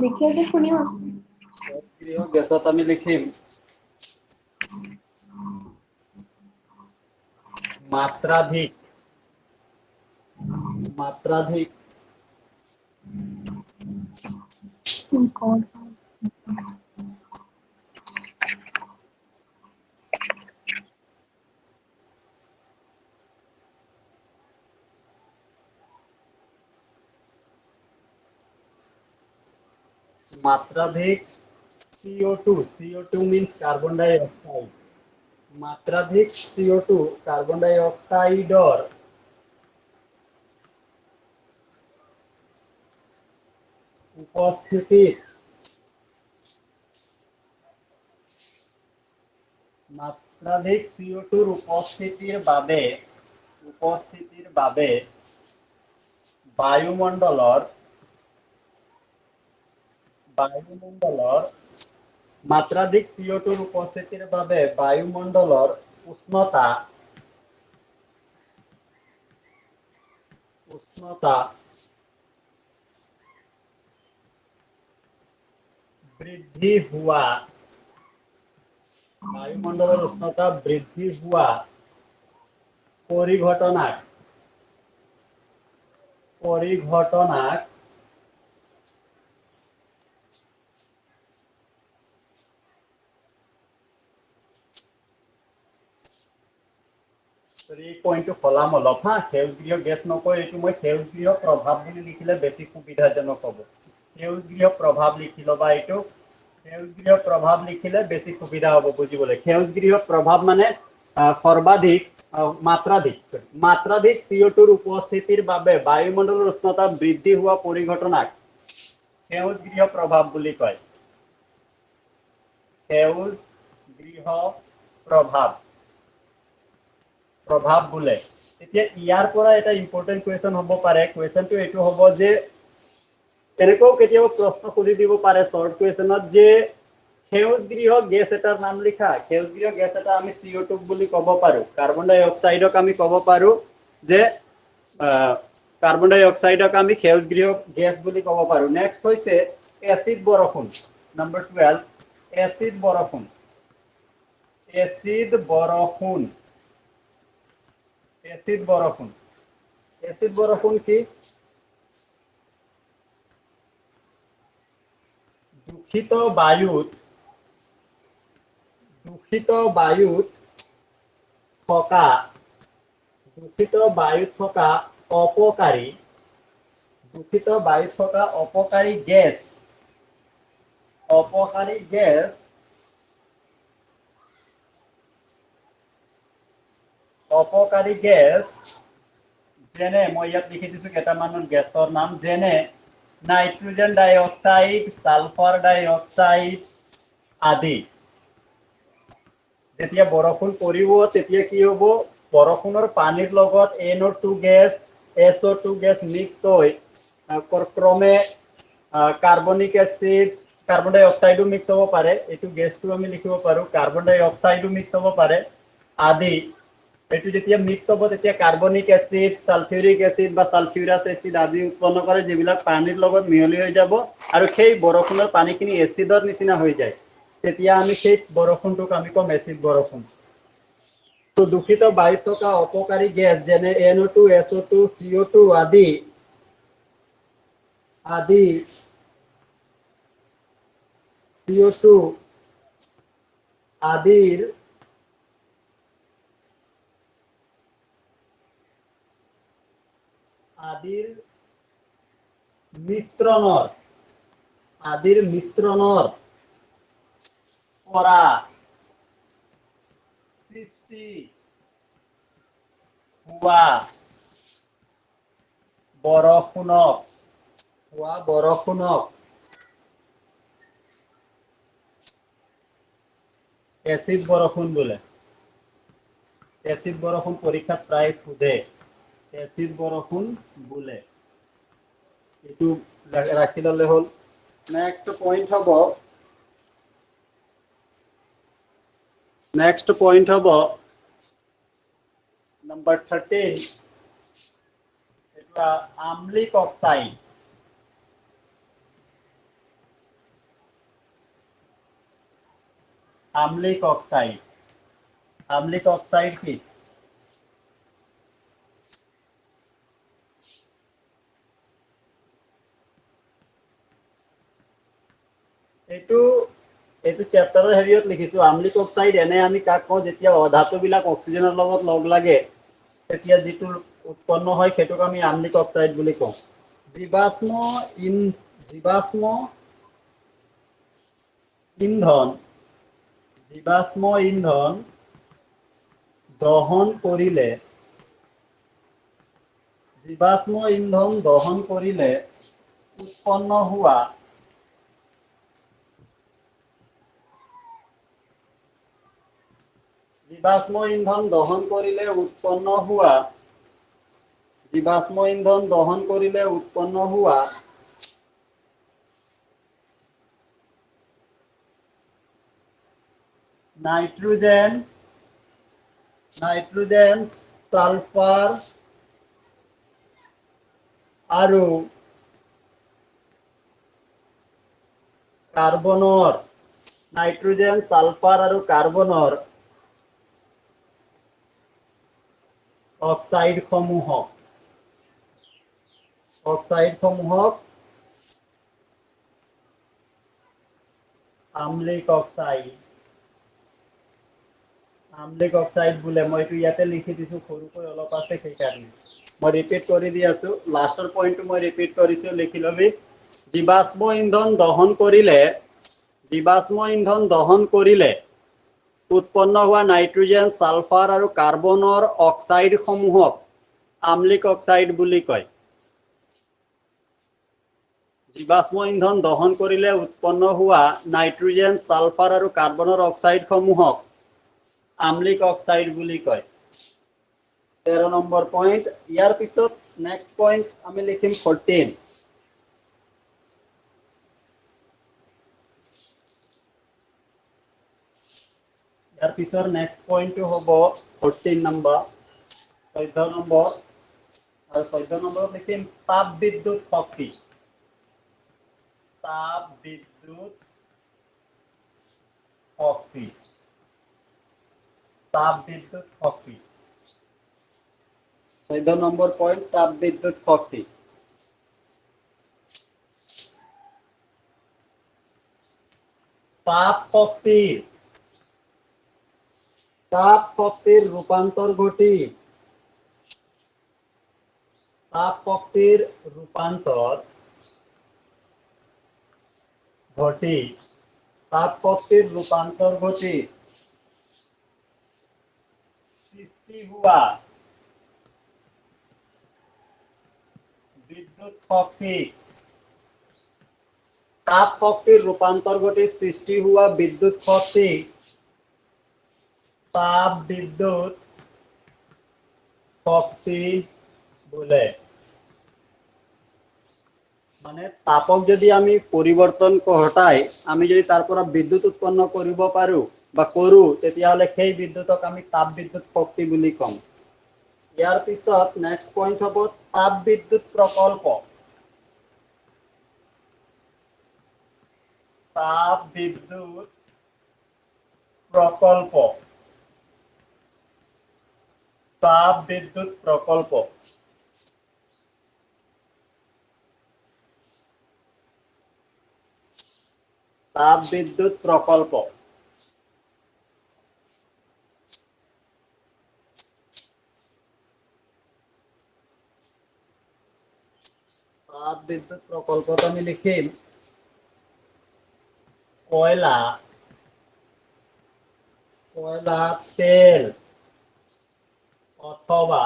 লিখি আছে, শুনিও আছো। সেউজগৃহ গেছত আমি লিখিম মাত্ৰাধিক, মাত্ৰাধিক মাত্ৰাধিক CO2, CO2 means carbon dioxide, মাত্ৰাধিক CO2 carbon ডাইঅক্সাইডৰ উপস্থিতিত, মাত্ৰাধিক CO2 ৰ উপস্থিতিৰ বাবে, উপস্থিতিৰ বাবে বায়ুমণ্ডলৰ, বায়ুমণ্ডলৰ মাত্ৰাধিক CO2 ৰ উপস্থিতিৰ বাবে বায়ুমণ্ডলৰ উষ্ণতা, উষ্ণতা বৃদ্ধি হোৱা, বায়ুমণ্ডলৰ উষ্ণতা বৃদ্ধি হোৱা পৰিঘটনাক, পৰিঘটনাক এই পইণ্টটো সলাম অলপ হা, সেউজগৃহ গেছ নকৈ এইটো মই সেউজগৃহ প্ৰভাৱ বুলি লিখিলে বেছি সুবিধাজনক হ'ব। সেউজগৃহ প্ৰভাৱ লিখি ল'বা, এইটো সেউজগৃহ প্ৰভাৱ লিখিলে বেছি সুবিধা হ'ব বুজিবলৈ। সেউজগৃহ প্ৰভাৱ মানে সৰ্বাধিক, মাত্ৰাধিক, sorry, মাত্ৰাধিক CO2 ৰ উপস্থিতিৰ বাবে বায়ুমণ্ডলৰ উষ্ণতা বৃদ্ধি হোৱা পৰিঘটনাক সেউজগৃহ প্ৰভাৱ বুলি কয়। সেউজগৃহ প্ৰভাৱ, প্ৰভাৱ বোলে। এতিয়া ইয়াৰ পৰা এটা ইম্পৰ্টেণ্ট কুৱেশ্যন হ'ব পাৰে। কুৱেশ্যনটো এইটো হ'ব যে এনেকুৱাও কেতিয়াবা প্ৰশ্ন সুধি দিব পাৰে শ্বৰ্ট কুৱেশ্যনত যে সেউজগৃহ গেছ এটাৰ নাম লিখা। সেউজগৃহ গেছ এটা আমি CO2 বুলি ক'ব পাৰো, কাৰ্বন ডাই অক্সাইডক আমি ক'ব পাৰো যে কাৰ্বন ডাই অক্সাইডক আমি সেউজগৃহ গেছ বুলি ক'ব পাৰো। নেক্সট হৈছে এচিড বৰষুণ, নম্বৰ 12, এচিড বৰষুণ, এচিড বৰষুণ, এচিড বৰষুণ, এচিড বৰষুণ কি? দূষিত বায়ুত, দূষিত বায়ুত থকা, দূষিত বায়ুত থকা অপকাৰী, দূষিত বায়ুত থকা অপকাৰী গেছ, অপকাৰী গেছ, অপকাৰী গেছ যেনে, মই ইয়াত লিখি দিছো কেইটামান গেছৰ নাম, যেনে নাইট্ৰজেন ডাইঅক্সাইড, ছালফাৰ ডাইঅক্সাইড আদি। যেতিয়া বৰষুণ পৰিব তেতিয়া কি হ'ব? বৰষুণৰ পানীৰ লগত NO2 gas, SO2 gas mix হৈ ক্ৰমে কাৰ্বনিক এচিড, কাৰ্বন ডাই অক্সাইডো মিক্স হ'ব পাৰে, এইটো গেছটো আমি লিখিব পাৰো, কাৰ্বন ডাই অক্সাইডো মিক্স হ'ব পাৰে আদি। এইটো যেতিয়া মিক্স হ'ব তেতিয়া কাৰ্বনিক এচিড, ছালফিউৰিক এচিড বা ছালফিউৰাছ এচিড আদি উৎপন্ন কৰে, যিবিলাক পানীৰ লগত মিহলি হৈ যাব আৰু সেই বৰষুণৰ পানীখিনি এচিডৰ নিচিনা হৈ যায়। তেতিয়া আমি সেই বৰষুণটোক আমি ক'ম এচিড বৰষুণ। তো দূষিত বায়ুত থকা অপকাৰী গেছ যেনে NO2, SO2, CO2 আদি, আদি CO2 আদিৰ আদিৰ মিশ্ৰণৰ, আদিৰ মিশ্ৰণৰ পৰা সৃষ্টি হোৱা বৰষুণক, হোৱা বৰষুণক এচিড বৰষুণ বোলে। এচিড বৰষুণ পৰীক্ষাত প্ৰায় সোধে, এচিড বৰষুণ বোলে। এইটো ৰাখি ল'লে হ'ল। নেক্সট পইণ্ট হ'ব, নেক্সট পইণ্ট হ'ব নম্বৰ 13, এইটো আম্লিক অক্সাইড। আম্লিক অক্সাইড। আম্লিক অক্সাইড কি? এইটো এইটো চেপ্টাৰৰ হেৰিয়ত লিখিছো। আম্লিক অক্সাইড এনে আমি কাক কওঁ? যেতিয়া অধাতুবিলাক অক্সিজেনৰ লগত লগ লাগে, তেতিয়া যিটো উৎপন্ন হয়, সেইটোক আমি আম্লিক অক্সাইড বুলি কওঁ। জীৱাশ্ম ইন্ধন, জীৱাশ্ম ইন্ধন দহন কৰিলে, জীৱাশ্ম ইন্ধন দহন কৰিলে উৎপন্ন হোৱা, জীৱাশ্ম ইন্ধন দহন কৰিলে উৎপন্ন হোৱা, জীৱাশ্ম ইন্ধন দহন কৰিলে উৎপন্ন হোৱা নাইট্ৰোজেন, নাইট্ৰোজেন, ছালফাৰ আৰু কাৰ্বনৰ, নাইট্ৰোজেন, ছালফাৰ আৰু কাৰ্বনৰ অক্সাইডসমূহক, অক্সাইডসমূহক আম্লিক অক্সাইড, আম্লিক অক্সাইড বোলে। মই এইটো ইয়াতে লিখি দিছো, সৰুকৈ অলপ আছে সেইকাৰণে মই ৰিপিট কৰি দি আছো। লাষ্টৰ পইণ্টটো মই ৰিপিট কৰিছো, লিখি লবি। জীৱাশ্ম ইন্ধন দহন কৰিলে, জীৱাশ্ম ইন্ধন দহন কৰিলে উৎপন্ন হোৱা নাইট্ৰোজেন, ছালফাৰ আৰু কাৰ্বনৰ অক্সাইডসমূহক আম্লিক অক্সাইড বুলি কয়। জীৱাশ্ম ইন্ধন দহন কৰিলে উৎপন্ন হোৱা নাইট্ৰোজেন, ছালফাৰ আৰু কাৰ্বনৰ অক্সাইডসমূহক আম্লিক অক্সাইড বুলি কয়। 13 নম্বৰ পইণ্ট। ইয়াৰ পিছত নেক্সট পইণ্ট আমি লিখিম 14। ইয়াৰ পিছৰ নেক্সট পইণ্টটো হ'ব 14 নম্বৰ, 14 নম্বৰ। আৰু 14 নম্বৰত লিখিম তাপ বিদ্যুৎ শক্তি। তাপ বিদ্যুৎ শক্তি, তাপ বিদ্যুৎ শক্তি। 14 নম্বৰ পইণ্ট, তাপ বিদ্যুৎ শক্তি। তাপ শক্তিৰ, তাপ শক্তিৰ ৰূপান্তৰ ঘটি, তাপ শক্তিৰ ৰূপান্তৰ ঘটি, তাপ শক্তিৰ ৰূপান্তৰ ঘটি সৃষ্টি হোৱা বিদ্যুৎ শক্তি, তাপ শক্তিৰ ৰূপান্তৰ ঘটি সৃষ্টি হোৱা বিদ্যুৎ শক্তি তাপ বিদ্যুৎ শক্তি বোলে। মানে তাপক যদি আমি পৰিৱৰ্তন ঘটাই আমি যদি তাৰ পৰা বিদ্যুৎ উৎপন্ন কৰিব পাৰো বা কৰো, তেতিয়াহ'লে সেই বিদ্যুৎক আমি তাপ বিদ্যুৎ শক্তি বুলি ক'ম। ইয়াৰ পিছত নেক্সট পইণ্ট হ'ব তাপ বিদ্যুৎ প্ৰকল্প। তাপ বিদ্যুৎ প্ৰকল্প, তাপ বিদ্যুৎ প্ৰকল্প। তাপ বিদ্যুৎ প্ৰকল্প। তাপ বিদ্যুৎ প্ৰকল্পত আমি লিখিম কয়লা, কয়লা তেল অথবা,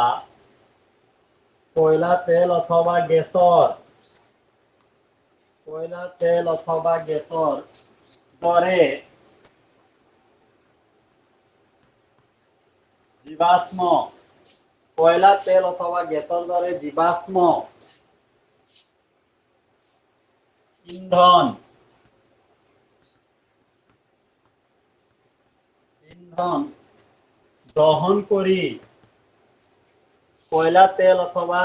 কয়লা তেল অথবা গেছৰ, কয়লা তেল অথবা গেছৰ দৰে জীৱাশ্ম, কয়লা তেল অথবা গেছৰ দৰে জীৱাশ্ম ইন্ধন, ইন্ধন দহন কৰি, কয়লা তেল অথবা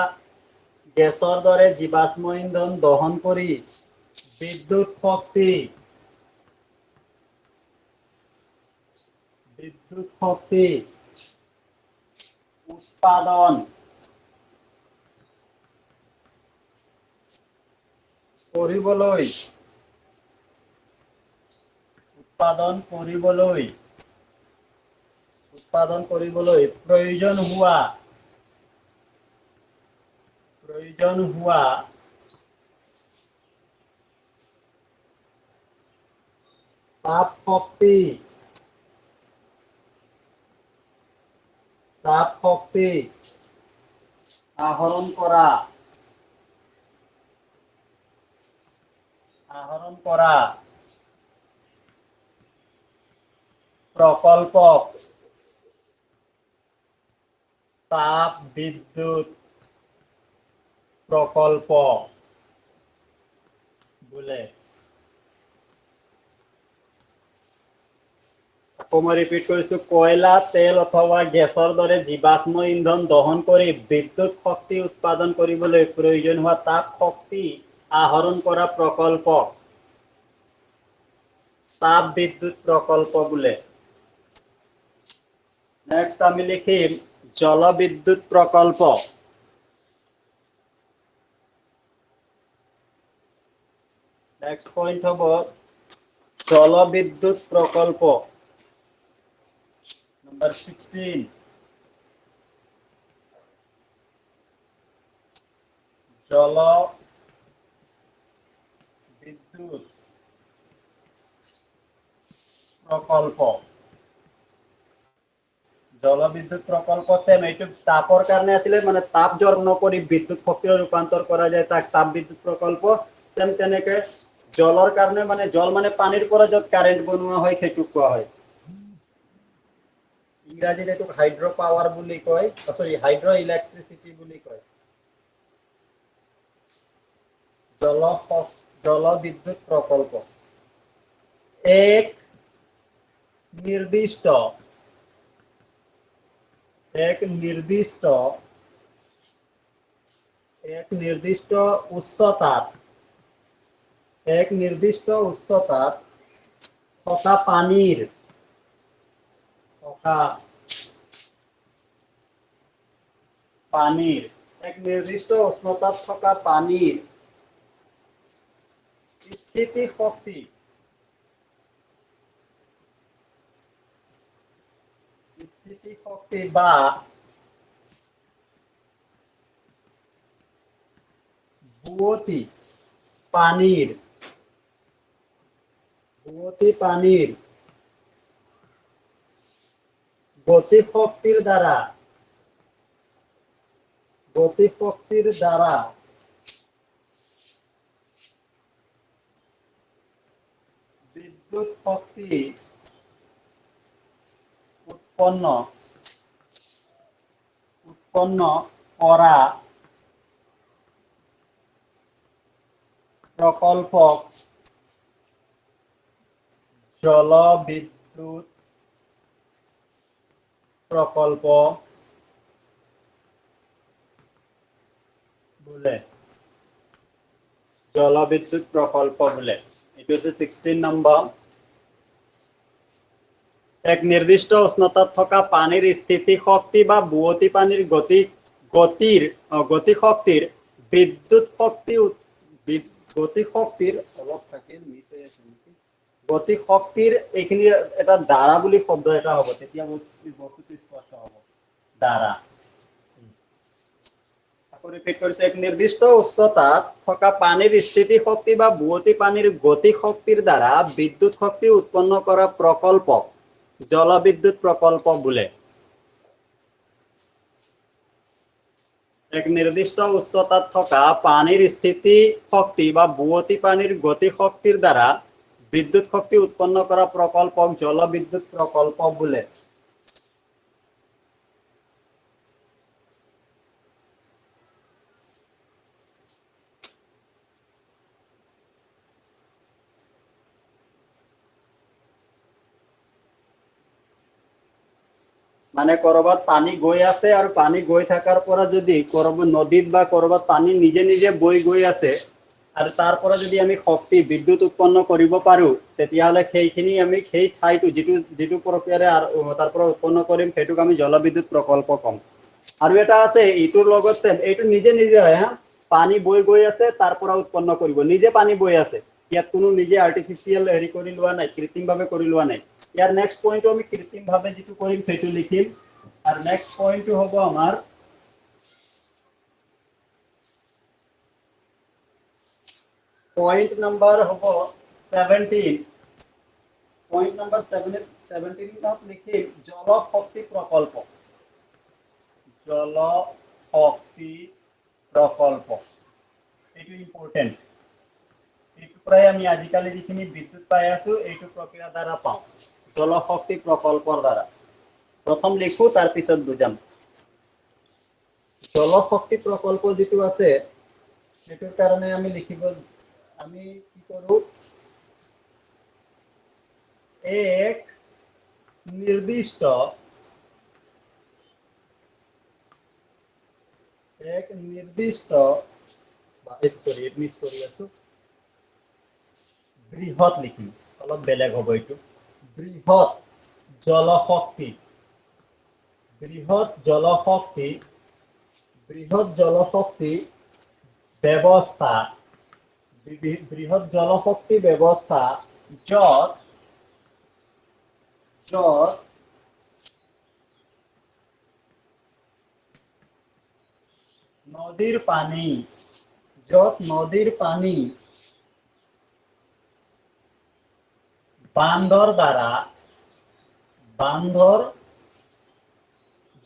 গেছৰ দৰে জীৱাশ্ম ইন্ধন দহন কৰি বিদ্যুৎ শক্তি, বিদ্যুৎ শক্তি উৎপাদন কৰিবলৈ উৎপাদন কৰিবলৈ প্ৰয়োজন হোৱা তাপ শক্তি আহৰণ কৰা প্ৰকল্পক তাপ বিদ্যুৎ প্ৰকল্প বোলে। আকৌ মই ৰিপিট কৰিছো, কয়লা, তেল অথবা গেছৰ দৰে জীৱাশ্ম ইন্ধন দহন কৰি বিদ্যুৎ শক্তি উৎপাদন কৰিবলৈ প্ৰয়োজন হোৱা তাপ শক্তি আহৰণ কৰা প্ৰকল্প তাপ বিদ্যুৎ প্ৰকল্প বোলে। নেক্সট আমি লিখিম জলবিদ্যুৎ প্ৰকল্প। নেক্সট পইণ্ট হ'ব জলবিদ্যুৎ প্ৰকল্প, নম্বৰ 16। জলবিদ্যুৎ প্ৰকল্প, জলবিদ্যুৎ প্ৰকল্প সেম এইটো তাপৰ কাৰণে আছিলে, মানে তাপ জন্ম কৰি বিদ্যুৎ শক্তিলৈ ৰূপান্তৰ কৰা যায় তাক তাপ বিদ্যুৎ প্ৰকল্প। সেম তেনেকে জলৰ কাৰণে, মানে জল মানে পানীৰ পৰা য'ত কাৰেণ্ট বনোৱা হয় সেইটোক কোৱা হয়। ইংৰাজীত এইটোক হাইড্ৰ পাৱাৰ বুলি কয়, সৰি হাইড্ৰ ইলেক্ট্ৰিচিটি বুলি কয়। জলবিদ্যুৎ প্ৰকল্প এক নিৰ্দিষ্ট উচ্চতাত থকা পানীৰ এক নিৰ্দিষ্ট উষ্ণতাত থকা পানীৰ স্থিতি শক্তি বা বোৱতী পানীৰ গতিশক্তিৰ দ্বাৰা বিদ্যুৎ শক্তি উৎপন্ন কৰা প্ৰকল্পক জলবিদ্যুৎ প্ৰকল্প বোলে। জলবিদ্যুৎ প্ৰকল্প বোলে। এইটো হৈছে 16 নম্বৰ। এক নিৰ্দিষ্ট উষ্ণতাত থকা পানীৰ স্থিতি শক্তি বা বোৱতী পানীৰ গতিশক্তিৰ বিদ্যুৎ শক্তি গতিশক্তিৰ অলপ থাকিল মিছ হৈ আছে নেকি, গতিশক্তিৰ এইখিনি এটা দ্বাৰা বুলি শব্দ এটা হ'ব, তেতিয়া বস্তুটো স্পষ্ট হ'ব। দ্বাৰা আকৌ ৰিপিট কৰিছো, এক নিৰ্দিষ্ট উচ্চতাত থকা পানীৰ স্থিতি শক্তি বা বোৱতী পানীৰ গতিশক্তিৰ দ্বাৰা বিদ্যুৎ শক্তি উৎপন্ন কৰা প্ৰকল্পক জলবিদ্যুৎ প্ৰকল্প বোলে। এক নিৰ্দিষ্ট উচ্চতাত থকা পানীৰ স্থিতি শক্তি বা বোৱতী পানীৰ গতিশক্তিৰ দ্বাৰা বিদ্যুৎ শক্তি উৎপন্ন কৰা প্ৰকল্পক জলবিদ্যুৎ প্ৰকল্প বোলে। মানে কৰবাত পানী গৈ আছে আৰু পানী গৈ থকাৰ পৰা যদি কৰবাত নদীত বা কৰবাত পানী নিজে নিজে বৈ গৈ আছে আৰু তাৰ পৰা যদি আমি শক্তি বিদ্যুৎ উৎপন্ন কৰিব পাৰোঁ, তেতিয়াহ'লে সেইখিনি আমি সেই ঠাইটো যিটো যিটো প্ৰক্ৰিয়াৰে তাৰ পৰা উৎপন্ন কৰিম, সেইটোক আমি জলবিদ্যুৎ প্ৰকল্প ক'ম। আৰু এটা আছে এইটোৰ লগত চেম, এইটো নিজে নিজে হয়। হা, পানী বৈ গৈ আছে, তাৰ পৰা উৎপন্ন কৰিব, নিজে পানী বৈ আছে, ইয়াত কোনো নিজে আৰ্টিফিচিয়েল হেৰি কৰি লোৱা নাই, কৃত্ৰিমভাৱে কৰি লোৱা নাই। ইয়াৰ নেক্সট পইণ্টটো আমি কৃত্ৰিমভাৱে যিটো কৰিম সেইটো লিখিম। আৰু নেক্সট পইণ্টটো হ'ব আমাৰ পইণ্ট নম্বৰ হ'ব 17। পইণ্ট নম্বৰ 17ত লিখিম জলশক্তি প্ৰকল্প। জলশক্তি প্ৰকল্প এইটো ইম্পৰ্টেণ্ট। এইটোৰ পৰাই আমি আজিকালি যিখিনি বিদ্যুৎ পাই আছো, এইটো প্ৰক্ৰিয়াৰ দ্বাৰা পাওঁ, জলশক্তি প্ৰকল্পৰ দ্বাৰা। প্ৰথম লিখো, তাৰপিছত বুজাম। জলশক্তি প্ৰকল্প যিটো আছে, সেইটোৰ কাৰণে আমি লিখিব, আমি কি কৰো, এক নিৰ্দিষ্ট এক নিৰ্দিষ্ট মিছ কৰি আছো, বৃহৎ লিখিম, অলপ বেলেগ হ'ব এইটো। বৃহৎ জলশক্তি, বৃহৎ জলশক্তি, বৃহৎ জলশক্তি ব্যৱস্থা, বৃহৎ জলশক্তি ব্যৱস্থা য'ত য'ত নদীৰ পানী, য'ত নদীৰ পানী বান্ধৰ দ্বাৰা, বান্ধৰ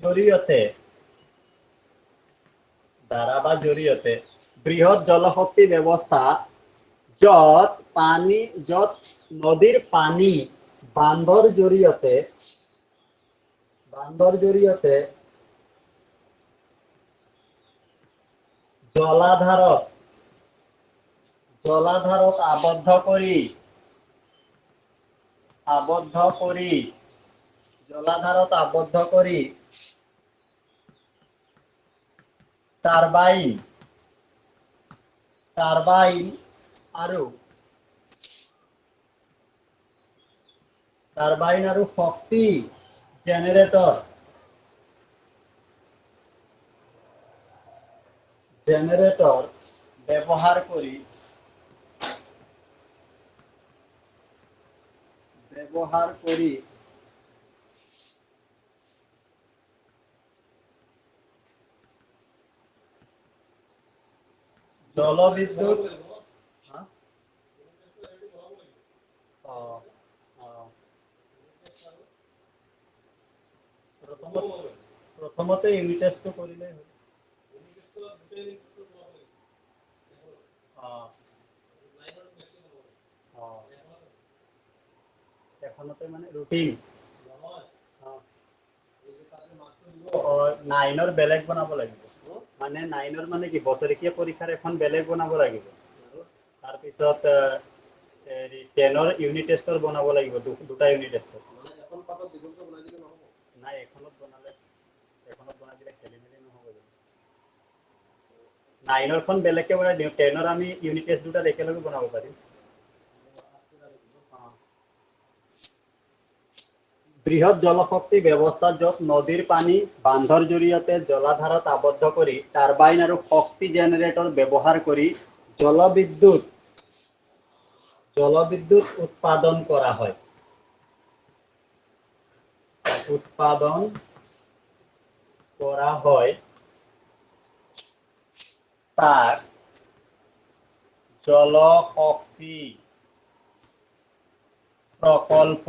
জৰিয়তে, দ্বাৰা বা জৰিয়তে, বৃহৎ জলশক্তি ব্যৱস্থা য'ত পানী, য'ত নদীৰ পানী বান্ধৰ জৰিয়তে, বান্ধৰ জৰিয়তে জলাধাৰত, জলাধাৰত আবদ্ধ কৰি, আবদ্ধ কৰি, জলাধাৰত আবদ্ধ কৰি টাৰবাইন, টাৰবাইন আৰু, টাৰবাইন আৰু শক্তি জেনেৰেটৰ, জেনেৰেটৰ ব্যৱহাৰ কৰি, ব্যৱহাৰ কৰি জলবিদ্যুৎ প্ৰথমতে ইউনিট টেষ্টটো কৰিলেই হ'ল। এখনতে মানে ৰুটিন নাইনৰ বেলেগ বনাব লাগিব, মানে নাইনৰ মানে কি বছৰেকীয়া পৰীক্ষাৰ এখন বেলেগ বনাব লাগিব, তাৰপিছত টেনৰ ইউনিট টেষ্টৰ বনাব লাগিব, দুটা ইউনিট টেষ্টৰ। নাই, এখনত বনালে, এখনত বনাই দিলে খেলি মেলি নহ'ব জানো? নাইনৰখন বেলেগকে বনাই দিওঁ, টেনৰ আমি ইউনিট টেষ্ট দুটাত একেলগে বনাব পাৰিম। বৃহৎ জলশক্তি ব্যৱস্থা য'ত নদীৰ পানী বান্ধৰ জৰিয়তে জলাধাৰত আবদ্ধ কৰি টাৰবাইন আৰু শক্তি জেনেৰেটৰ ব্যৱহাৰ কৰি জলবিদ্যুৎ, জলবিদ্যুৎ উৎপাদন কৰা হয়, উৎপাদন কৰা হয়, তাক জলশক্তি প্ৰকল্প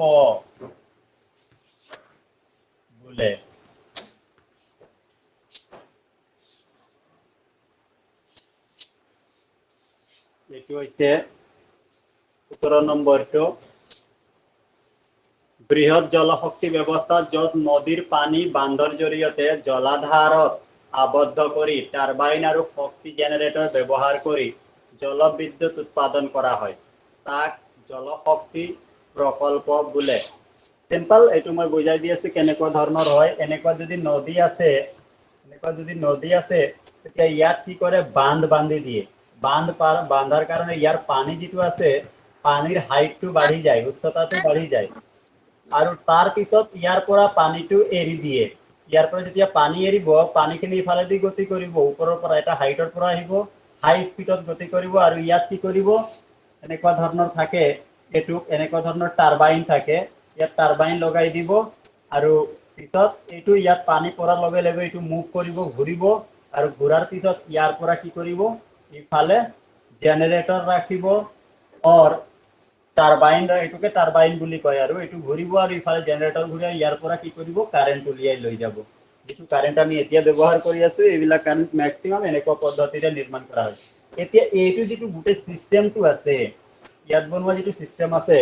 বোলে। এইটো হৈছে 17 নম্বৰটো। বৃহৎ জলশক্তি ব্যৱস্থা য'ত নদীৰ পানী বান্ধৰ জৰিয়তে জলাধাৰত আবদ্ধ কৰি টাৰবাইন আৰু শক্তি জেনেৰেটৰ ব্যৱহাৰ কৰি জলবিদ্যুৎ উৎপাদন কৰা হয়, তাক জলশক্তি প্ৰকল্প বোলে। চিম্পল, এইটো মই বুজাই দি আছো কেনেকুৱা ধৰণৰ হয়। এনেকুৱা যদি নদী আছে, এনেকুৱা যদি নদী আছে, তেতিয়া ইয়াত কি কৰে, বান্ধ বান্ধি দিয়ে। বান্ধ পাৰ বান্ধাৰ কাৰণে ইয়াৰ পানী যিটো আছে, পানীৰ হাইটটো বাঢ়ি যায়, উচ্চতাটো বাঢ়ি যায়। আৰু তাৰ পিছত ইয়াৰ পৰা পানীটো এৰি দিয়ে। ইয়াৰ পৰা যেতিয়া পানী এৰিব, পানীখিনি ইফালেদি গতি কৰিব, ওপৰৰ পৰা এটা হাইটৰ পৰা আহিব, হাই স্পীডত গতি কৰিব। আৰু ইয়াত কি কৰিব, এনেকুৱা ধৰণৰ থাকে, এইটো এনেকুৱা ধৰণৰ টাৰবাইন থাকে, ইয়াত টাৰবাইন লগাই দিব। আৰু পিছত এইটো ইয়াত পানী পৰাৰ লগে লগে এইটো মুভ কৰিব, ঘূৰিব। আৰু ঘূৰাৰ পিছত ইয়াৰ পৰা কি কৰিব, ইফালে জেনেৰেটৰ ৰাখিব অৰ টাৰবাইন, এইটোকে টাৰবাইন বুলি কয়। আৰু এইটো ঘূৰিব আৰু ইফালে জেনেৰেটৰ ঘূৰাই ইয়াৰ পৰা কি কৰিব, কাৰেণ্ট উলিয়াই লৈ যাব। যিটো কাৰেণ্ট আমি এতিয়া ব্যৱহাৰ কৰি আছো, এইবিলাক কাৰেণ্ট মেক্সিমাম এনেকুৱা পদ্ধতিৰে নিৰ্মাণ কৰা হয়। এতিয়া এইটো যিটো গোটেই চিষ্টেমটো আছে, ইয়াত বনোৱা যিটো চিষ্টেম আছে,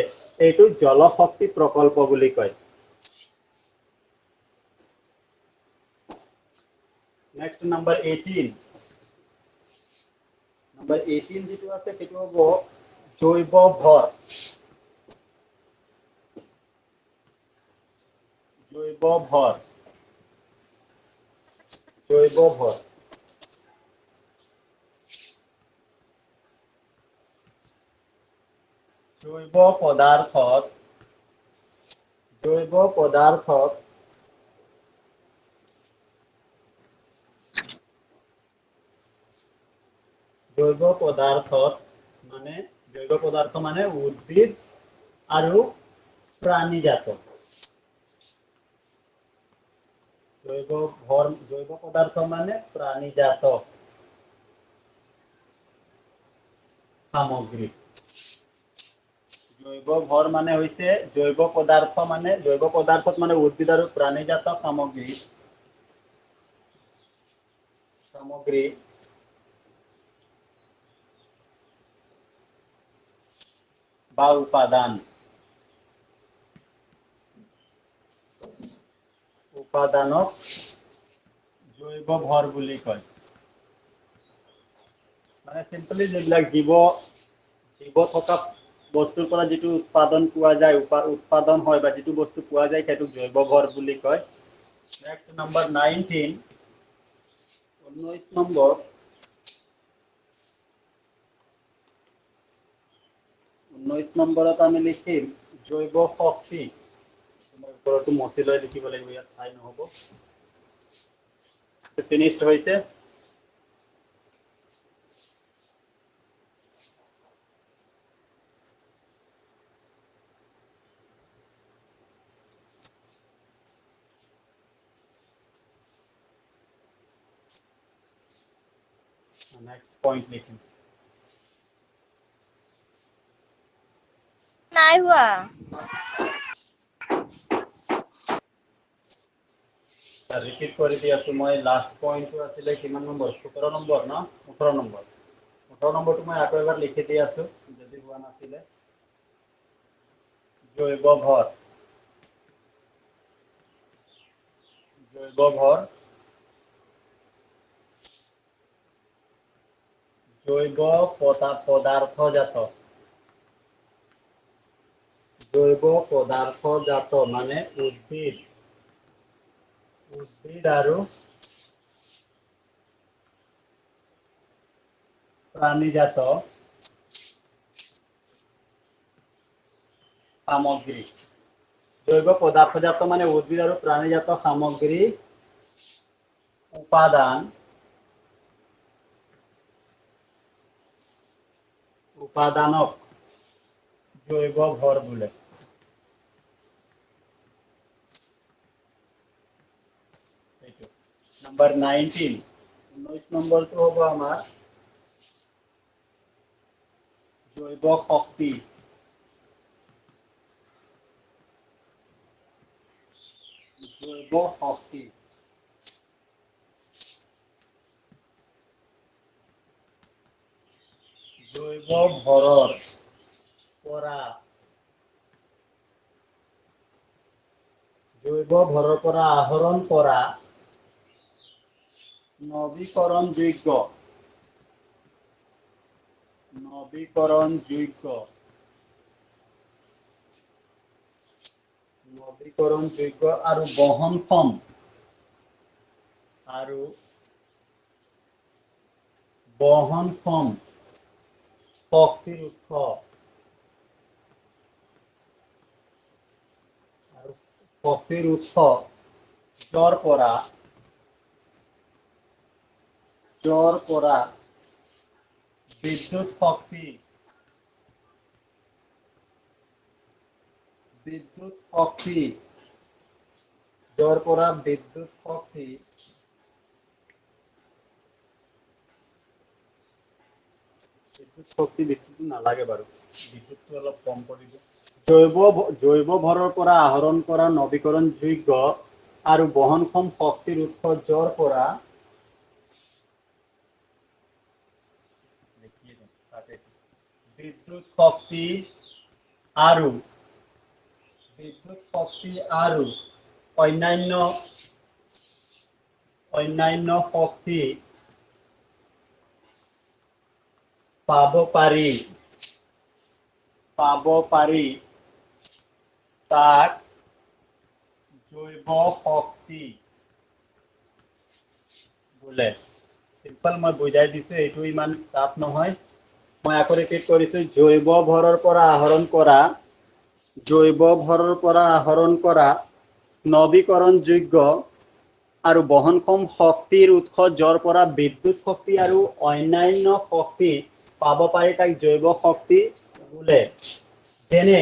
এইটো জলশক্তি প্ৰকল্প বুলি কয়। Next number 18। নাম্বাৰ 18 যিটো আছে সেইটো হ'ব জৈৱ ভৰ। জৈৱ ভৰ, জৈৱ ভৰ। জৈৱ পদাৰ্থত, জৈৱ পদাৰ্থত জৈৱ পদাৰ্থত মানে, জৈৱ পদাৰ্থ মানে উদ্ভিদ আৰু প্ৰাণীজাত। জৈৱ ভৰ, জৈৱ পদাৰ্থ মানে প্ৰাণীজাত সামগ্ৰী। জৈৱ ভৰ মানে হৈছে জৈৱ পদাৰ্থ মানে, জৈৱ পদাৰ্থত মানে উদ্ভিদ আৰু প্ৰাণীজাত সামগ্ৰী, সামগ্ৰী বা উপাদান, উপাদানক জৈৱ ভৰ বুলি কয়। মানে চিম্পলি যিবিলাক জীৱ, জীৱ থকা বস্তুৰ পৰা যিটো উৎপাদন পোৱা যায়, উৎপাদন হয় বা যিটো বস্তু পোৱা যায়, সেইটোক জৈৱ ভৰ বুলি কয়। Next number 19, 19 number. 19 নম্বৰত আমি লিখিম জৈৱ শক্তি। মই ওপৰতো মচি লৈ লিখিব লাগিব, ইয়াত ঠাই নহ'ব। ফিনিছড হৈছে। নেক্সট পইণ্ট লিখিম। নাই হোৱা। ৰিপিট কৰি দি আছো মই। লাষ্ট পইণ্টটো আছিলে কিমান নম্বৰ, 17 নম্বৰ ন, 18 নম্বৰ। 18 নম্বৰটো মই আকৌ এবাৰ লিখি দি আছো যদি হোৱা নাছিলে। জৈৱ ভৰ, জৈৱ ভৰ, জৈৱ পদাৰ্থজাত, জৈৱ পদাৰ্থজাত মানে উদ্ভিদ, উদ্ভিদ আৰু প্ৰাণীজাত সামগ্ৰী। জৈৱ পদাৰ্থজাত মানে উদ্ভিদ আৰু প্ৰাণীজাত সামগ্ৰী, উপাদান, উপাদানক জৈৱ ভৰ বোলে। এইটো নাম্বাৰ 19। 19 নম্বৰটো হ'ব আমাৰ জৈৱ শক্তি। জৈৱ শক্তি, জৈৱ ভৰৰ পৰা, জৈৱ ভৰৰ পৰা আহৰণ কৰা নবীকৰণযোগ্য, নবীকৰণযোগ্য, নবীকৰণযোগ্য আৰু বহনক্ষম, আৰু বহনক্ষম শক্তিৰ উৎস আৰু শক্তিৰ উৎস য'ৰ পৰা বিদ্যুৎ শক্তি য'ৰ পৰা বিদ্যুৎ শক্তি বিদ্যুৎটো নালাগে বাৰু, বিদ্যুৎটো অলপ কম কৰি দিওঁ। জৈৱ ভৰৰ পৰা আহৰণ কৰা নৱীকৰণযোগ্য আৰু বহনক্ষম শক্তিৰ উৎস য'ৰ পৰা বিদ্যুৎ শক্তি আৰু অন্যান্য শক্তি পাব পাৰি তাক জৈৱ শক্তি বোলে। চিম্পল মই বুজাই দিছো, এইটো ইমান টাফ নহয়। মই আকৌ ৰিপিট কৰিছো, জৈৱ ভৰৰ পৰা আহৰণ কৰা নৱীকৰণযোগ্য আৰু বহনক্ষম শক্তিৰ উৎস য'ৰ পৰা বিদ্যুৎ শক্তি আৰু অন্যান্য শক্তি পাব পাৰি তাক জৈৱ শক্তি বোলে। যেনে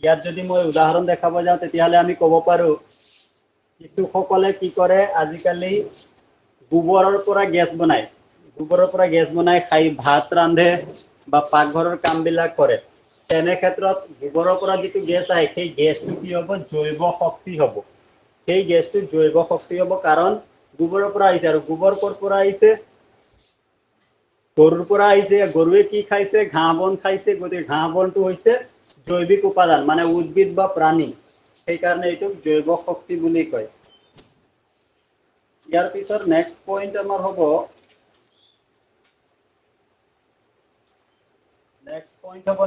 ইয়াত যদি মই উদাহৰণ দেখাব যাওঁ তেতিয়াহ'লে আমি ক'ব পাৰো, কিছুসকলে কি কৰে আজিকালি গোবৰৰ পৰা গেছ বনায়, খাই ভাত ৰান্ধে বা পাকঘৰৰ কামবিলাক কৰে। তেনে ক্ষেত্ৰত গোবৰৰ পৰা যিটো গেছ আহে সেই গেছটো কি হ'ব? জৈৱ শক্তি হ'ব। সেই গেছটো জৈৱ শক্তি হ'ব কাৰণ গোবৰৰ পৰা আহিছে। আৰু গোবৰ ক'ৰ পৰা আহিছে? গৰুৰ পৰা আহিছে। গৰুৱে কি খাইছে? ঘাঁহ বন খাইছে। গতিকে ঘাঁহ বনটো হৈছে জৈৱিক উপাদান, মানে উদ্ভিদ বা প্ৰাণী, সেইকাৰণে এইটোক জৈৱ শক্তি বুলি কয়। ইয়াৰ পিছত নেক্সট পইণ্ট আমাৰ হ'ব,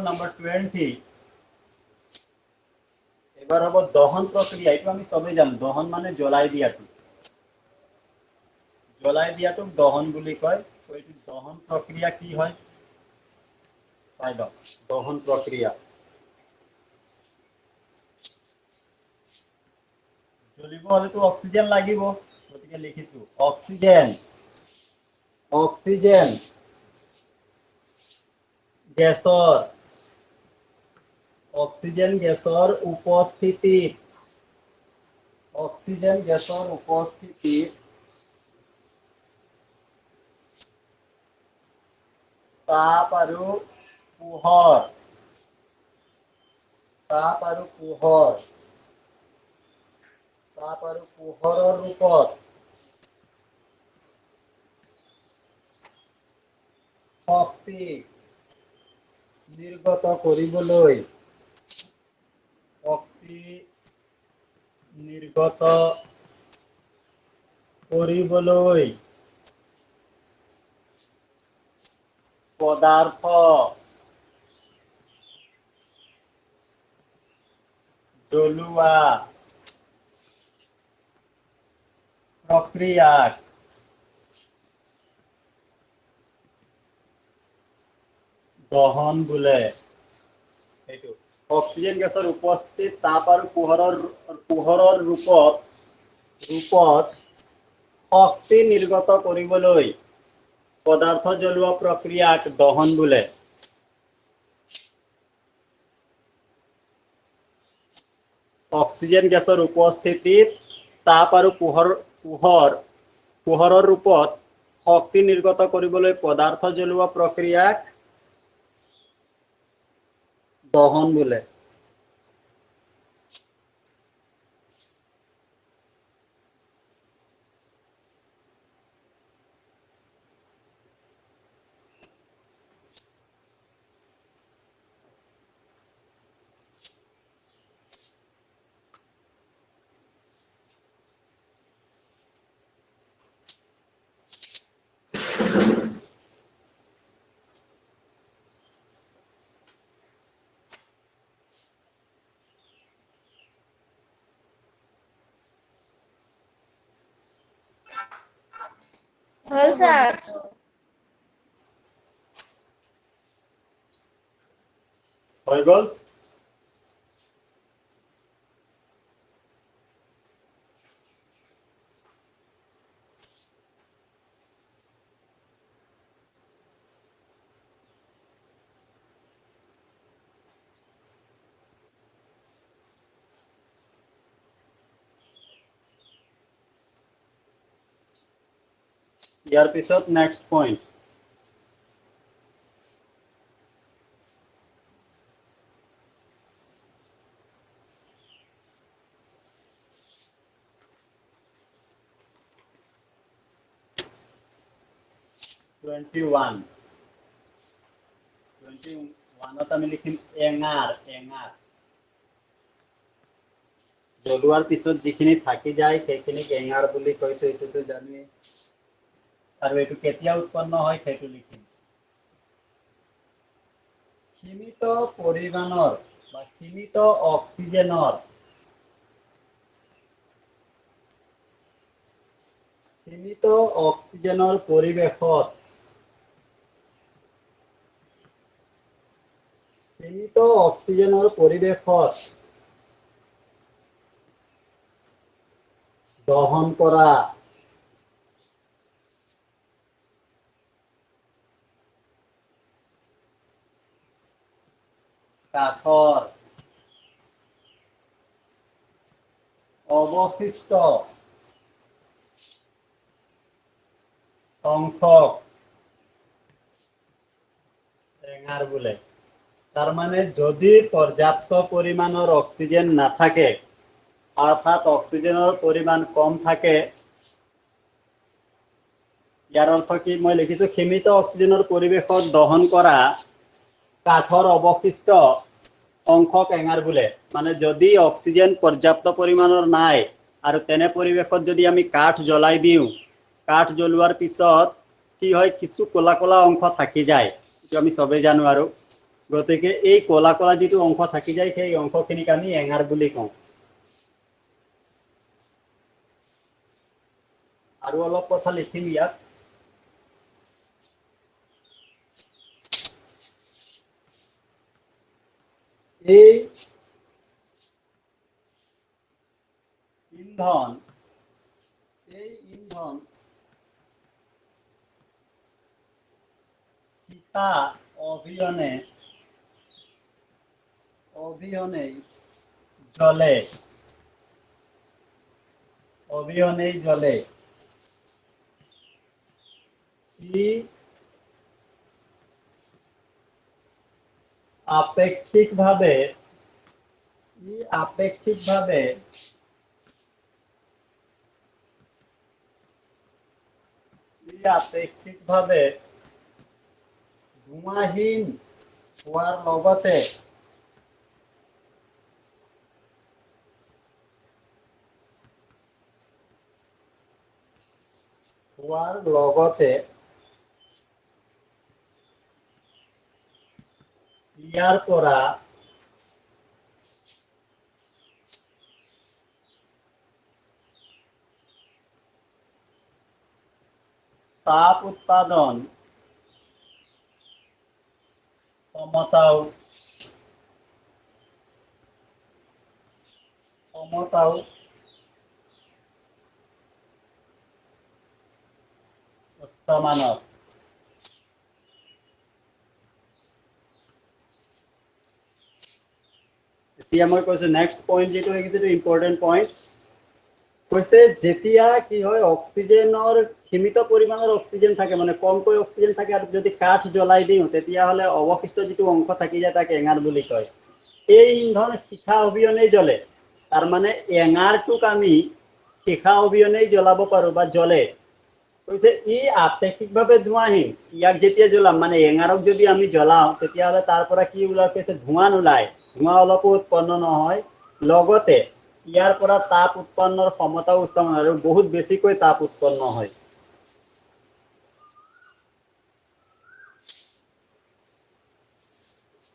নাম্বাৰ 20। এবাৰ হ'ব দহন প্ৰক্ৰিয়া। এইটো আমি চবেই জানো, দহন মানে জ্বলাই দিয়াটো, দহন বুলি কয়। এইটো দহন প্ৰক্ৰিয়া কি হয় চাই লওক। দহন প্ৰক্ৰিয়া জ্বলিব হ'লেতো অক্সিজেন লাগিব, গতিকে লিখিছো অক্সিজেন গেছৰ উপস্থিতিত তাপ আৰু পোহৰ পোহৰৰ ৰূপত শক্তি নিৰ্গত কৰিবলৈ পদাৰ্থ জ্বলোৱা প্ৰক্ৰিয়াক দহন বোলে। সেইটো অক্সিজেন গেছৰ উপস্থিতিত তাপ আৰু পোহৰৰ ৰূপত শক্তি নিৰ্গত কৰিবলৈ পদাৰ্থ জ্বলোৱা প্ৰক্ৰিয়াক দহন বোলে। অক্সিজেন গেছৰ উপস্থিতিত তাপ আৰু পোহৰৰ ৰূপত শক্তি নিৰ্গত কৰিবলৈ পদাৰ্থ জ্বলোৱা প্ৰক্ৰিয়াক দহন বোলে। হল স্যাৰ। হৈ গ'ল। ইয়াৰ পিছত নেক্সট পইণ্ট, 21ত আমি লিখিম এঙাৰ। এঙাৰ জ্বলোৱাৰ পিছত যিখিনি থাকি যায় সেইখিনিক এঙাৰ বুলি কৈছো, এইটোতো জানোৱেই। আৰু এইটো কেতিয়া উৎপন্ন হয় সেইটো লিখিম। সীমিত পৰিমাণৰ বা সীমিত অক্সিজেনৰ, সীমিত অক্সিজেনৰ পৰিৱেশত, সীমিত অক্সিজেনৰ পৰিৱেশত দহন কৰা কাঠৰ অৱশিষ্ট অংশক এঙাৰ বোলে। তাৰমানে যদি পৰ্যাপ্ত পৰিমাণৰ অক্সিজেন নাথাকে, অৰ্থাৎ অক্সিজেনৰ পৰিমাণ কম থাকে, ইয়াৰ অৰ্থ কি মই লিখিছো, সীমিত অক্সিজেনৰ পৰিৱেশত দহন কৰা কাঠৰ অৱশিষ্ট অংশক এঙাৰ বোলে। মানে যদি অক্সিজেন পৰ্যাপ্ত পৰিমাণৰ নাই আৰু তেনে পৰিৱেশত যদি আমি কাঠ জ্বলাই দিওঁ, কাঠ জ্বলোৱাৰ পিছত কি হয়, কিছু ক'লা ক'লা অংশ থাকি যায়, এইটো আমি চবেই জানো। আৰু গতিকে এই ক'লা ক'লা যিটো অংশ থাকি যায় সেই অংশখিনিক আমি এঙাৰ বুলি কওঁ। আৰু অলপ কথা লিখিম ইয়াত। এই ইন্ধন, এই ইন্ধন শিখা অবিহনে, অবিহনেই জ্বলে, অবিহনেই জ্বলে। ই আপেক্ষিকভাৱে, ই আপেক্ষিকভাৱে ই আপেক্ষিকভাৱে ধোঁৱাহীন হোৱাৰ লগতে ইয়াৰ পৰা তাপ উৎপাদন ক্ষমতাও ক্ষমতাও উচ্চমানৰ। এতিয়া মই কৈছো নেক্সট পইণ্ট যিটো লিখিছো এইটো ইম্পৰ্টেণ্ট পইণ্ট। কৈছে যেতিয়া কি হয়, অক্সিজেনৰ সীমিত পৰিমাণৰ অক্সিজেন থাকে, মানে কমকৈ অক্সিজেন থাকে, আৰু যদি কাঠ জ্বলাই দিওঁ তেতিয়াহ'লে অৱশিষ্ট যিটো অংশ থাকি যায় তাক এঙাৰ বুলি কয়। এই ইন্ধন শিখা অবিহনেই জ্বলে, তাৰমানে এঙাৰটোক আমি শিখা অবিহনেই জ্বলাব পাৰোঁ বা জ্বলে। কৈছে ই আপেক্ষিকভাৱে ধোঁৱাহীন, ইয়াক যেতিয়া জ্বলাম মানে এঙাৰক যদি আমি জ্বলাওঁ তেতিয়াহ'লে তাৰ পৰা কি ওলায়, কৈছে ধোঁৱা নোলায়, ধোঁৱা অলপো উৎপন্ন নহয়, লগতে ইয়াৰ পৰা তাপ উৎপন্নৰ ক্ষমতাও উচ্চমান আৰু বহুত বেছিকৈ তাপ উৎপন্ন হয়।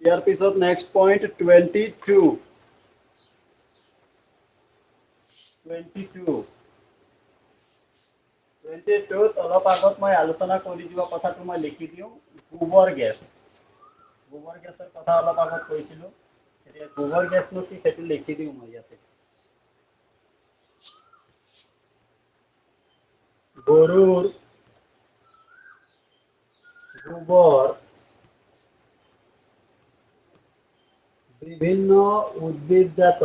ইয়াৰ পিছত নেক্সট পইণ্ট 22। 22ত অলপ আগত মই আলোচনা কৰি যোৱা কথাটো মই লিখি দিওঁ। গোবৰ গেছ, গোবৰ গেছৰ কথা অলপ আগত কৈছিলো। এতিয়া গোবৰ গেছনো কি সেইটো লিখি দিওঁ মই ইয়াতে। গৰুৰ গোবৰ বিভিন্ন উদ্ভিদজাত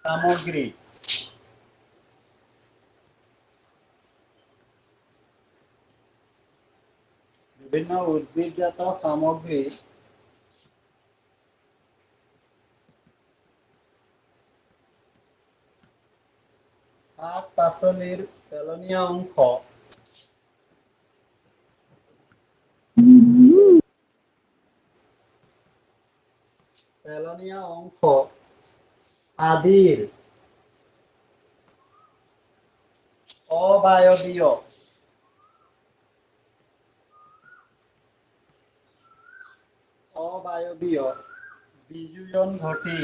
সামগ্ৰী বিভিন্ন উদ্ভিদজাত সামগ্ৰী শাক পাচলিৰ পেলনীয়া অংশ পেলনীয়া অংশ আদিৰ অবায়বীয় অবায়বীয় বিযোজন ঘটি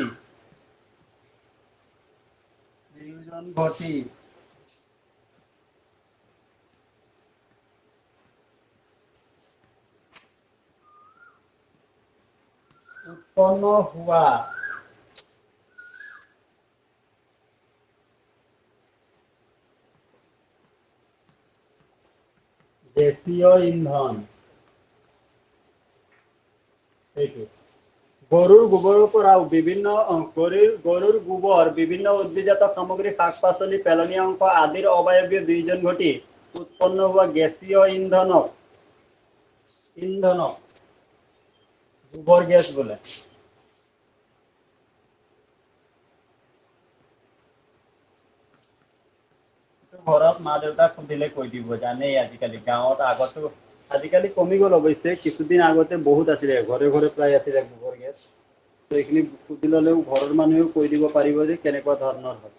উৎপন্ন হোৱা গেছীয় ইন্ধন। এইটো গৰুৰ গোবৰৰ পৰাও বিভিন্ন গৰুৰ গোবৰ বিভিন্ন উদ্ভিদজাত সামগ্ৰী, শাক পাচলি, পেলনীয়া অংশ আদিৰ অবায়বীয় বিয়োজন ঘটি উৎপন্ন হোৱা গেছীয় ইন্ধনক গোবৰ গেছ বোলে। ঘৰত মা দেউতাক সুধিলে কৈ দিব, জানেই আজিকালি গাঁৱত। আগতো আজিকালি কমি গ'ল অৱশ্যে, কিছুদিন আগতে বহুত আছিলে, ঘৰে ঘৰে প্ৰায় আছিলে গোবৰ গেছ। তো এইখিনি সুধি ল'লেও ঘৰৰ মানুহেও কৈ দিব পাৰিব যে কেনেকুৱা ধৰণৰ হয়।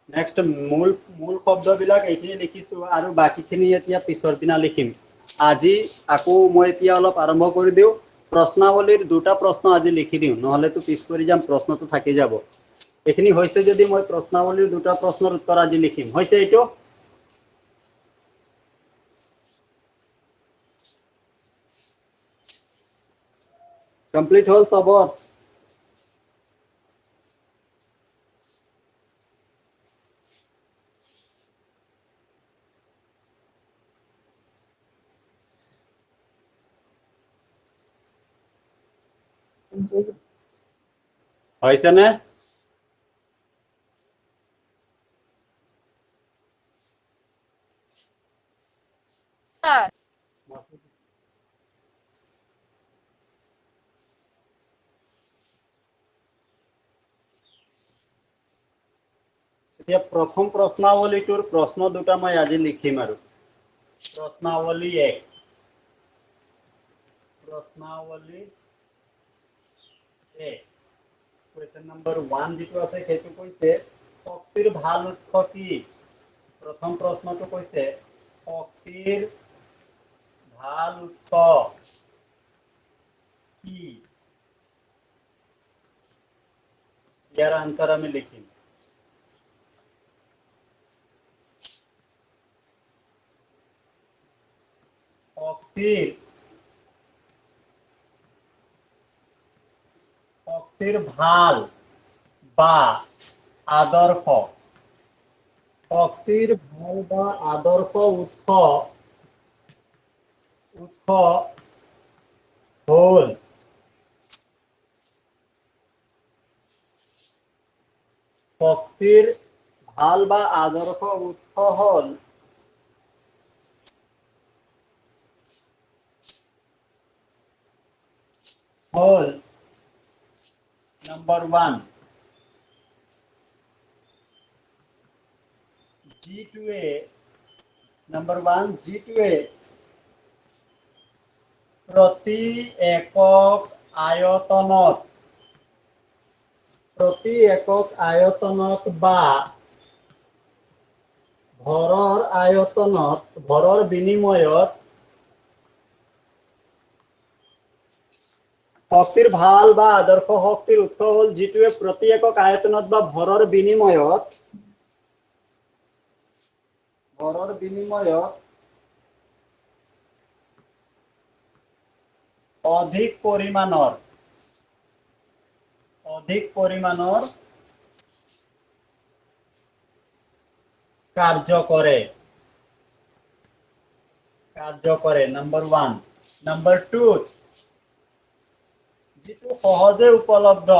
নেক্সট মূল মূল শব্দবিলাক এইখিনি লিখিছো আৰু বাকীখিনি এতিয়া পিছৰ দিনা লিখিম। আজি আকৌ মই এতিয়া অলপ আৰম্ভ কৰি দিওঁ। প্ৰশ্নাৱলীৰ দুটা প্ৰশ্ন আজি লিখি দিওঁ, নহ'লেতো পিছ পৰি যাম, প্ৰশ্নটো থাকি যাব। এইখিনি হৈছে যদি মই প্ৰশ্নাৱলীৰ দুটা প্ৰশ্নৰ উত্তৰ আজি লিখিম। হৈছে এইটো? কমপ্লিট হ'ল চবৰ? হৈছে নে? এতিয়া প্ৰথম প্ৰশ্নাৱলীটোৰ প্ৰশ্ন দুটা মই আজি লিখিম আৰু। প্ৰশ্নাৱলী এক, প্ৰশ্নাৱলী এক, কুৱেশ্যন নম্বৰ 1 যিটো আছে সেইটো কৈছে শক্তিৰ ভাল উৎস কি। প্ৰথম প্ৰশ্নটো কৈছে শক্তিৰ ভাল উৎস কি। ইয়াৰ আনসাৰ আমি লিখিম। শক্তিৰ শক্তিৰ ভাল বা আদৰ্শ শক্তিৰ ভাল বা আদৰ্শ উৎস উৎস হ'ল শক্তিৰ ভাল বা আদৰ্শ উৎস হ'ল হ'ল নম্বৰ 1 যিটোৱে নম্বৰ 1 যিটোৱে প্ৰতি একক আয়তনত প্ৰতি একক আয়তনত বা ভৰৰ আয়তনত, ভৰৰ বিনিময়ত শক্তিৰ ভাল বা আদৰ্শ শক্তিৰ উৎস হ'ল যিটোৱে প্ৰতি একক আয়তনত বা ভৰৰ বিনিময়ত অধিক পৰিমাণৰ কাৰ্য কৰে। নম্বৰ 1। নম্বৰ 2, যিটো সহজে উপলব্ধ,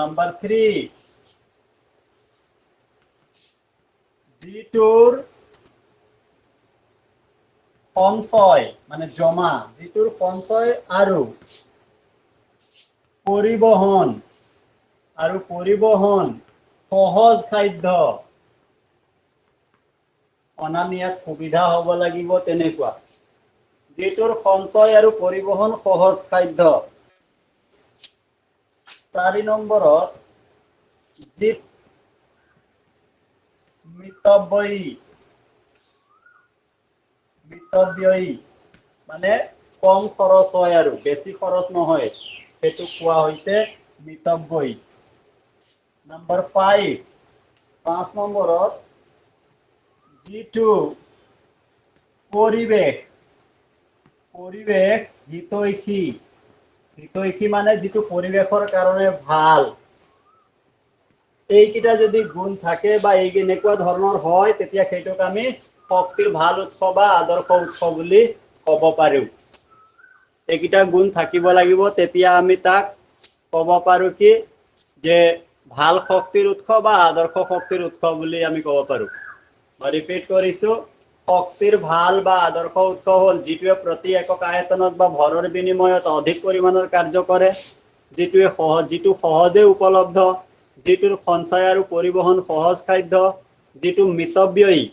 নম্বৰ 3, যিটোৰ সঞ্চয় মানে জমা, যিটোৰ সঞ্চয় আৰু পৰিবহন সহজ সাধ্য, অনা নিয়াত সুবিধা হ'ব লাগিব তেনেকুৱা, যিটোৰ সঞ্চয় আৰু পৰিবহন সহজ সাধ্য। 4 নম্বৰত যি মিতব্যয়ী মানে কম খৰচ হয় আৰু বেছি খৰচ নহয়, সেইটো কোৱা হৈছে মিতব্যয়ী। নম্বৰ 5, 5 নম্বৰত যিটো পৰিৱেশ হিতৈষী, মানে যিটো পৰিৱেশৰ কাৰণে ভাল, এইকেইটা যদি গুণ থাকে বা এই এনেকুৱা ধৰণৰ হয়, তেতিয়া সেইটোক আমি শক্তিৰ ভাল উৎস বা আদৰ্শ উৎস বুলি ক'ব পাৰো। এইকেইটা গুণ থাকিব লাগিব, তেতিয়া আমি তাক ক'ব পাৰো কি যে ভাল শক্তিৰ উৎস বা আদৰ্শ শক্তিৰ উৎস বুলি আমি ক'ব পাৰো। মই ৰিপিট কৰিছো, শক্তিৰ ভাল বা আদৰ্শ উৎস হ'ল যিটোৱে প্ৰতি একক আয়তনত বা ভৰৰ বিনিময়ত অধিক পৰিমাণৰ কাৰ্য কৰে, যিটো সহজে উপলব্ধ, যিটোৰ সঞ্চয় আৰু পৰিবহন সহজ সাধ্য, যিটো মিতব্যয়ী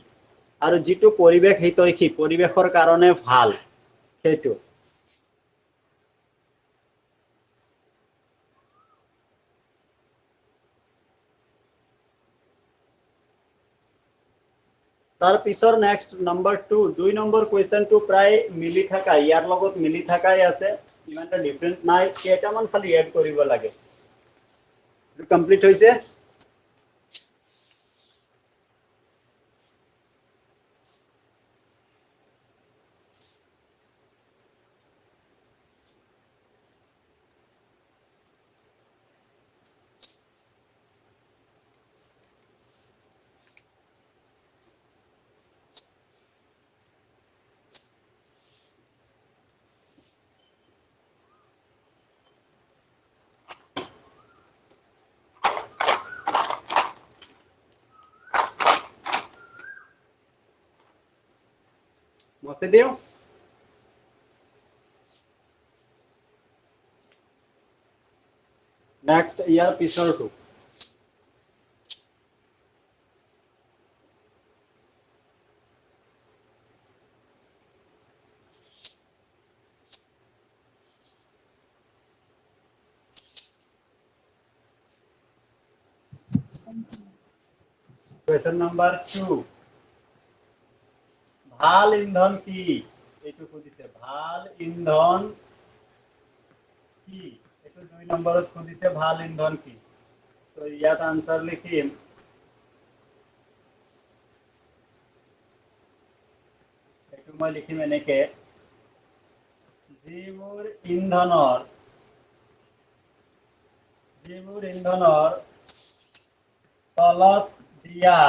আৰু যিটো পৰিৱেশ হিতৈষী, পৰিৱেশৰ কাৰণে ভাল, সেইটো। তাৰ পিছৰ নেক্সট নম্বৰ 2, 2 নম্বৰ কুৱেশ্যনটো প্ৰায় মিলি থকা, ইয়াৰ লগত মিলি থকাই আছে, ইমান এটা ডিফাৰেণ্ট নাই, কেইটামান খালি এড কৰিব লাগে। কমপ্লিট হৈছে। মচি দিওঁ। নেক্সট ইয়াৰ পিছৰটো। কুৱেশ্যন নম্বৰ 2, ভাল ইন্ধন কি? এইটো সুধিছে, ভাল ইন্ধন কি? এইটো 2 নম্বৰত সুধিছে, ভাল ইন্ধন কি? তো ইয়াত আনসাৰ লিখিম, এইটো মই লিখিম এনেকে, যিবোৰ ইন্ধনৰ তলত দিয়া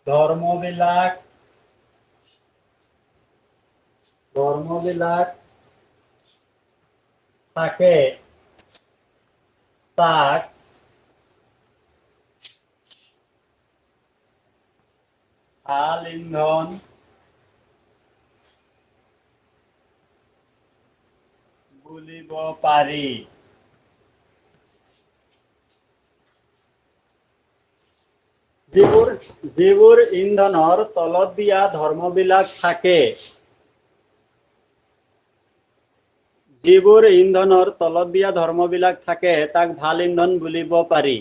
ধৰ্মবিলাক থাকে তাক ভাল ইন্ধন বুলিব পাৰি। যিবোৰ ইন্ধনৰ তলত দিয়া ধৰ্মবিলাক থাকে, যিবোৰ ইন্ধনৰ তলত দিয়া ধৰ্মবিলাক থাকে তাক ভাল ইন্ধন বুলিব পাৰি।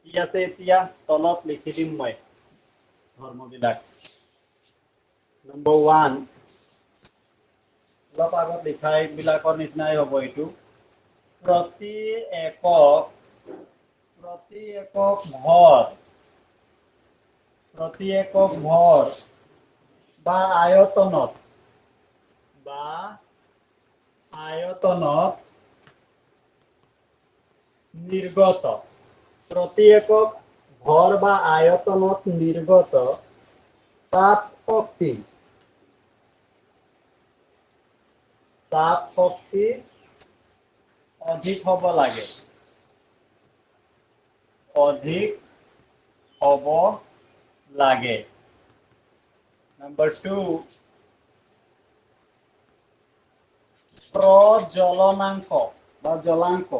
কি আছে এতিয়া তলত লিখি দিম মই ধৰ্মবিলাক। নম্বৰ 1, অলপ আগত লিখা এইবিলাকৰ নিচিনাই হ'ব এইটো। প্ৰতি একক ভৰ বা আয়তনত নিৰ্গত, প্ৰতি একক ভৰ বা আয়তনত নিৰ্গত তাপ শক্তি, তাপ শক্তি অধিক হ'ব লাগে, অধিক হ'ব লাগে। নম্বৰ 2, প্ৰজ্বলনাংক বা জ্বলাংক,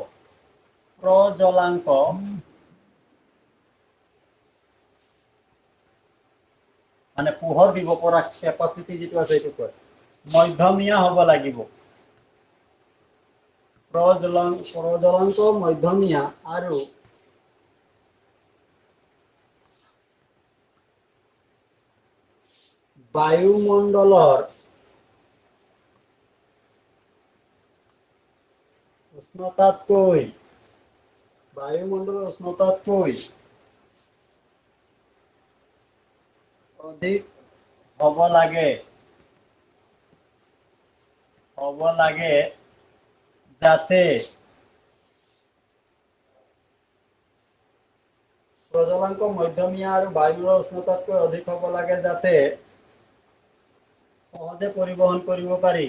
প্ৰজ্বলাংক মানে পোহৰ দিব পৰা কেপাচিটি যিটো আছে সেইটো কয়, মধ্যমীয়া হ'ব লাগিব। প্ৰজ্বলাংক মধ্যমীয়া আৰু বায়ুমণ্ডলৰ উষ্ণতাতকৈ, বায়ুমণ্ডলৰ উষ্ণতাতকৈ অধিক হ'ব লাগে, হ'ব লাগে যাতে প্ৰজ্বলাংক মধ্যমীয়া আৰু বায়ুমণ্ডলৰ উষ্ণতাতকৈ অধিক হ'ব লাগে যাতে সহজে পৰিবহন কৰিব পাৰি,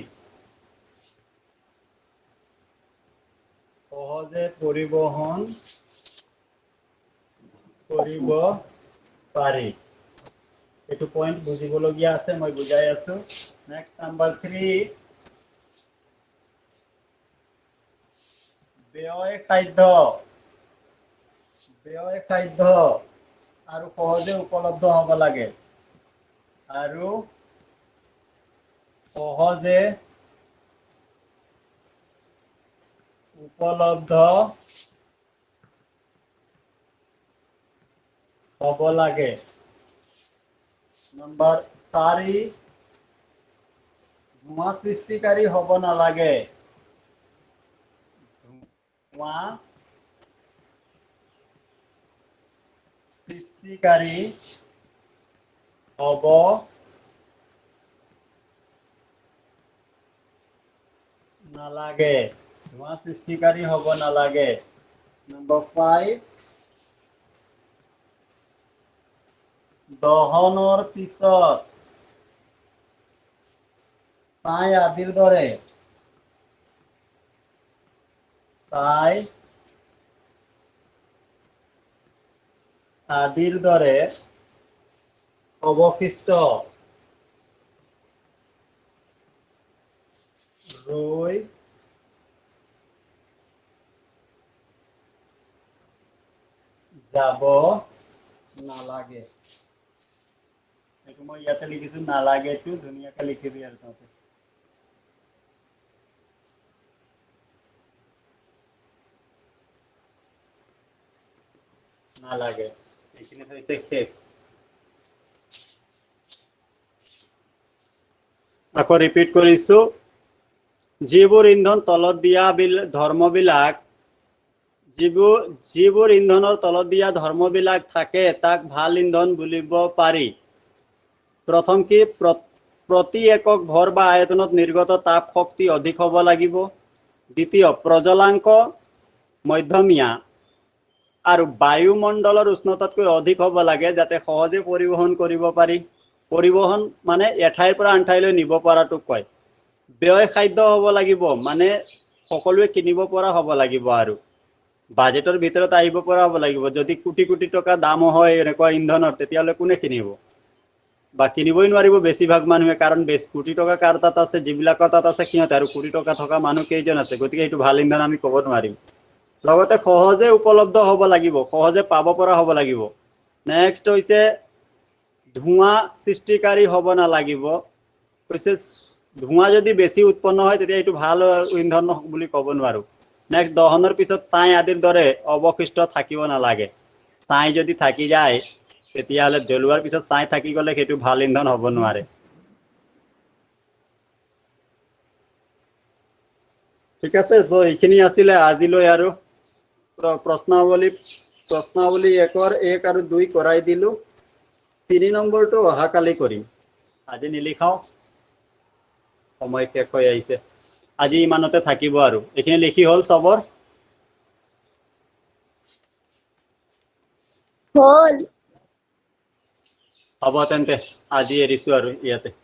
সহজে পৰিবহন কৰিব পাৰি। এইটো পইণ্ট বুজিবলগীয়া আছে, মই বুজাই আছো। নেক্সট নাম্বাৰ 3, ব্যয় সাধ্য, ব্যয় সাধ্য আৰু সহজে উপলব্ধ হ'ব লাগে, আৰু সহজে উপলব্ধ হ'ব লাগে। নম্বৰ 4, ধোঁৱা সৃষ্টিকাৰী হ'ব নালাগে, ধোঁৱা সৃষ্টিকাৰী হ'ব নালাগে, ধোঁৱা সৃষ্টিকাৰী হ'ব নালাগে। নম্বৰ 5, দহনৰ পিছত ছাই আদিৰ দৰে, ছাই আদিৰ দৰে অৱশিষ্ট ৰৈ যাব নালাগে। এইটো মই ইয়াতে লিখিছো, নালাগেটো ধুনীয়াকে লিখিবি আৰু তহঁতে। নালাগে, এইখিনি হৈছে শেষ। আকৌ ৰিপিট কৰিছো, যিবোৰ ইন্ধন তলত দিয়া ধৰ্মবিলাক, যিবোৰ ইন্ধনৰ তলত দিয়া ধৰ্মবিলাক থাকে তাক ভাল ইন্ধন বুলিব পাৰি। প্ৰথম কি, প্ৰতি একক ভৰ বা আয়তনত নিৰ্গত তাপ শক্তি অধিক হ'ব লাগিব। দ্বিতীয়, প্ৰজ্বলাংক মধ্যমীয়া আৰু বায়ুমণ্ডলৰ উষ্ণতাতকৈ অধিক হ'ব লাগে যাতে সহজে পৰিবহন কৰিব পাৰি। পৰিবহন মানে এঠাইৰ পৰা আন ঠাইলৈ নিব পৰাটোক কয়। ব্যয় সাধ্য হ'ব লাগিব, মানে সকলোৱে কিনিব পৰা হ'ব লাগিব আৰু বাজেটৰ ভিতৰত আহিব পৰা হ'ব লাগিব। যদি কোটি কোটি টকা দাম হয় এনেকুৱা ইন্ধনৰ, তেতিয়াহ'লে কোনে কিনিব বা কিনিবই নোৱাৰিব বেছিভাগ মানুহে, কাৰণ বেছ কোটি টকা কাৰ তাত আছে, যিবিলাকৰ তাত আছে সিহঁতে, আৰু কোটি টকা থকা মানুহ কেইজন আছে। গতিকে এইটো ভাল ইন্ধন আমি ক'ব নোৱাৰিম। লগতে সহজে উপলব্ধ হ'ব লাগিব, সহজে পাব পৰা হ'ব লাগিব। নেক্সট হৈছে ধোঁৱা সৃষ্টিকাৰী হ'ব নালাগিব। কৈছে ধোঁৱা যদি বেছি উৎপন্ন হয় তেতিয়া এইটো ভাল ইন্ধন বুলি ক'ব নোৱাৰো। নেক্সট দহনৰ পিছত ছাই আদিৰ দৰে অৱশিষ্ট থাকিব নালাগে। ছাই যদি থাকি যায় তেতিয়াহ'লে জ্বলোৱাৰ পিছত ছাই থাকি গ'লে সেইটো ভাল ইন্ধন হ'ব নোৱাৰে। ঠিক আছে, ত' এইখিনি আছিলে আজিলৈ। আৰু প্ৰশ্নাৱলী 1 আৰু 2 কৰাই দিলো। 3 নম্বৰটো অহাকালি কৰিম, আজি নিলিখাওঁ, সময় শেষ হৈ আহিছে। আজি ইমানতে থাকিব আৰু। এইখিনি লিখি হ'ল চবৰ? হ'ল। হ'ব তেন্তে, আজি এৰিছো আৰু ইয়াতে।